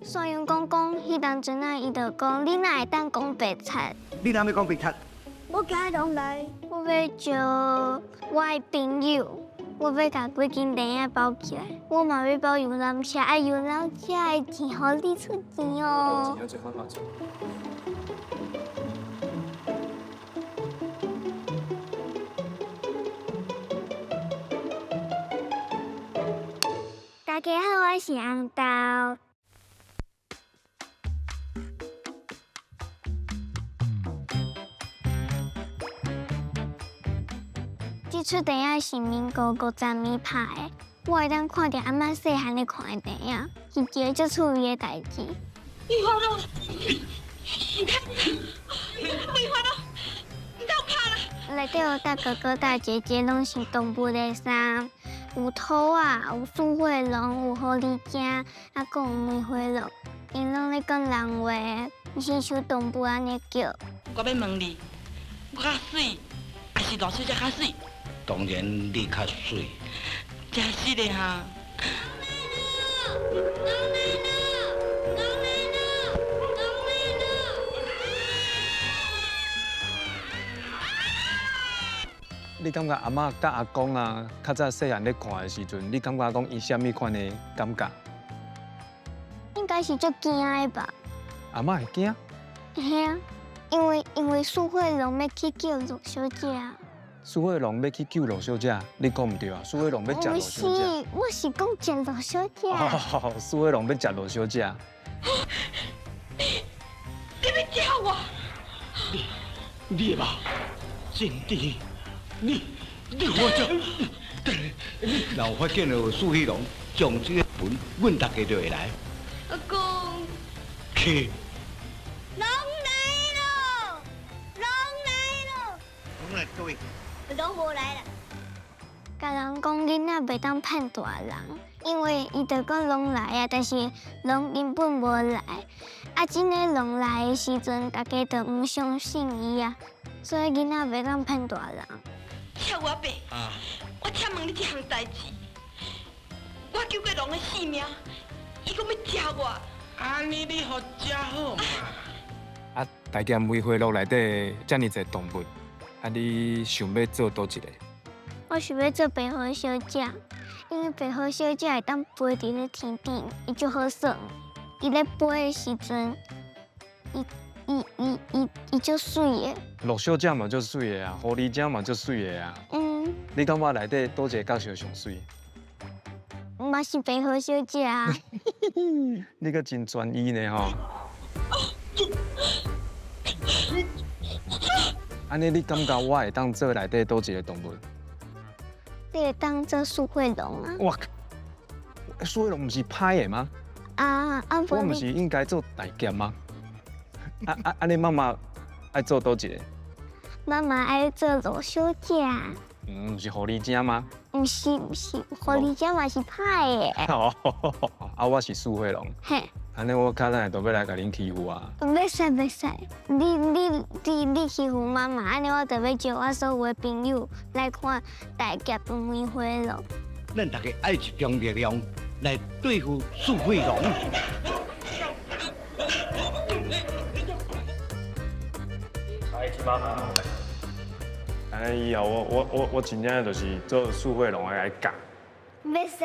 山羊公公彼當陣仔，伊就講：你哪會當講白賊？你哪欲講白賊？我今日來，我欲招我的朋友，我欲共規間電影包起來。我嘛欲包遊覽車，啊遊覽車的錢予你出錢哦。大家好，我是紅豆。這齣電影是民國50年拍的，我會當看著阿嬤細漢咧看的電影，是一个足趣味的代誌。梅花鹿，你看，梅花鹿，你到拍啦！內底有大哥哥、大姐姐，攏是動物的衫，有兔仔，有鼠火龍，有狐狸精，啊，閣有梅花鹿，𪜶攏咧講人話，毋是像動物按呢叫。我欲問你，我較媠，抑是羅小姐較媠？當然你較媠。真實的哈！你感覺阿嬤佮阿公啊，較早細漢咧看的時陣，你感覺講伊啥物款的感覺？應該是足驚的吧？阿嬤會驚？嘿啊，因為鼠火龍欲去救羅小姐啊。鼠火龍欲去救羅小姐，你講毋對啊！鼠火龍欲食羅小姐。毋是，我是講食羅小姐。哦，鼠火龍欲食羅小姐。你，你欲食我？你，你的肉真甜，你我這，若有發現著鼠火龍，將這個盆，阮大家就會來。阿公。去。龍來囉，龍來囉。龍來佗位？攏無來啦。共人講囡仔袂當騙大人，因為伊就講龍來啊，但是龍根本無來。啊，真的龍來的時陣，大家就毋相信伊啊，所以囡仔袂當騙大人。俏我伯，我請問你一項代誌，我救過龍的性命，伊閣欲食我。按呢你予食好嘛？啊，大俠梅花鹿內底遮爾濟動物，啊，你想欲做佗一个？我想欲做白虎小姐，因為白虎小姐會當飛佇咧天頂，伊足好耍。伊咧飛的時陣，伊伊伊伊伊足媠的。鹿小姐嘛足媠的啊，狐狸精嘛足媠的啊。嗯。你感覺內底佗一个角色上媠？嘛是白虎小姐啊。你閣真專一呢吼。按呢，你感覺我會當做內底佗一个動物？你會當做鼠火龍啊？哇！鼠火龍毋是歹的嗎？啊啊！我毋是應該做大俠嗎？啊啊！按呢媽媽愛做佗一个？媽媽愛做羅小姐。嗯，毋是狐狸精嗎？毋是毋是，狐狸精嘛是歹的。哦，啊，我是鼠火龍。嘿。按呢，我較早就欲來共恁欺負啊！袂使袂使，你欺負媽媽，按呢我就欲招我所有的朋友來看大俠梅花鹿。咱大家愛集中力量來對付鼠火龍。按呢以後我真正就是做鼠火龍的來教。袂使，